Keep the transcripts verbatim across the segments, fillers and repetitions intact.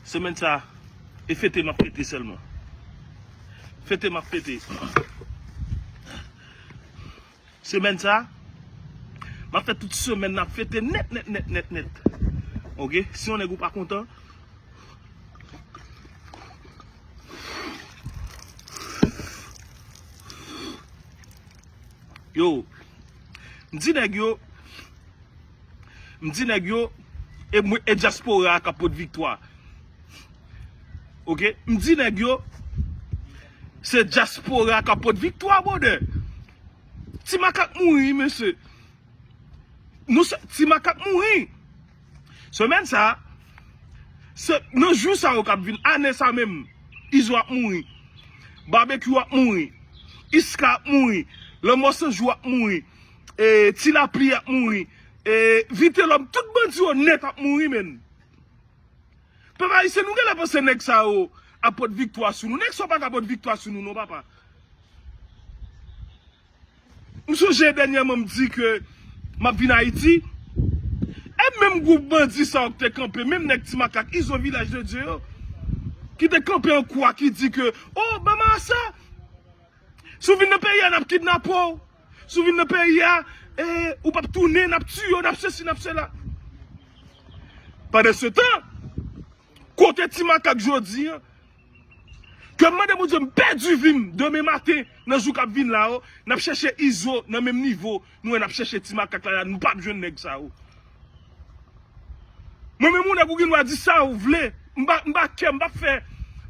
Semèn sa, e fete m ap fete sèlman. Fete m ap fete. Semèn sa, m ap fè tout semèn n ap fete nèt, nèt, nèt, nèt, nèt. Oke? Si yon nèg ou pa kontan, yo, m di nèg yo, m di nèg yo, e mwen, e dyaspora a k ap pot viktwa. Oke? M di nèg yo, se dyaspora a k ap pot viktwa, brother. Ti makak mouri, mesye. Nou se ti makak mouri. Semèn sa, se, nan jou sa yo k ap vin, ane sa menm, Izo ap mouri. Babekyou ap mouri. Iska ap mouri. Lanmò San Jou ap mouri. E, Ti Lapli ap mouri. E, Vitelòm, tout bandi yo nèt ap mouri, menn. Pèp ayisyen, nou genlè panse nèg sa yo ap pot viktwa sou nou. Nèg sa yo pa ka pot viktwa sou nou, non, papa. M sonje dènyèman m di ke m ap vin Ayiti. E menm gwoup bandi sa yo ki te kanpe, menm nèg Ti Makak, Izo Vilaj de Dye yo, ki te kanpe an kwa, ki di ke, "O, ban m sa, si w vin nan peyi a, n ap kidnape w. Si w vin nan peyi a, e, ou p ap tounen, n ap tiye w, n ap sesi, n ap sela." Pandan se tan, kote Ti Makak jodi a? Ke m mande Bondye m pèdi vi m demen maten, nan jou k ap vin la yo, n ap chèche Izo nan menm nivo nou wè n ap chèche Ti Makak la, nou p ap jwenn nèg sa yo. Mwen menm, yon nèg ou gen dwa di sa ou vle, m pa, m pa kè, m p ap fè,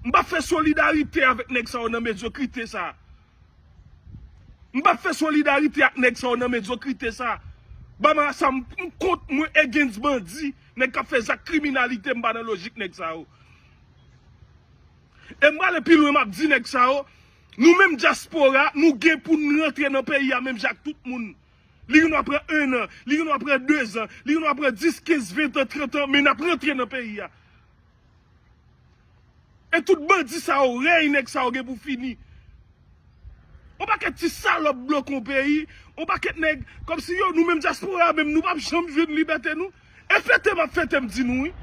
m p ap fè solidarite avèk nèg sa yo nan medyokrite sa. M p ap fè solidarite ak nèg sa yo nan medyokrite sa. Ban m sa, m, m kont, mwen against bandi, nèg k ap fè zak kriminalite, m pa nan lojik nèg sa yo. E m prale pi lwen, m ap di nèg sa yo, nou menm dyaspora, nou gen pou n rantre nan peyi a menm jan ak tout moun. Li gen dwa pran en an, li gen dwa pran de zan, li gen dwa pran dis, kenz, ven an, trant an, men n ap rantre nan peyi a. E tout bandi sa yo, rèy nèg sa yo gen pou fini. On pakèt ti salòp bloke yon peyi, on pakèt nèg, kòmsi yo, nou menm dyaspora menm, nou p ap janm jwenn libète nou. E fete m ap fete, m di nou, wi.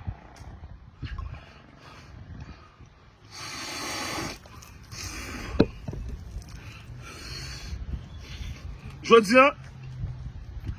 Jodi a,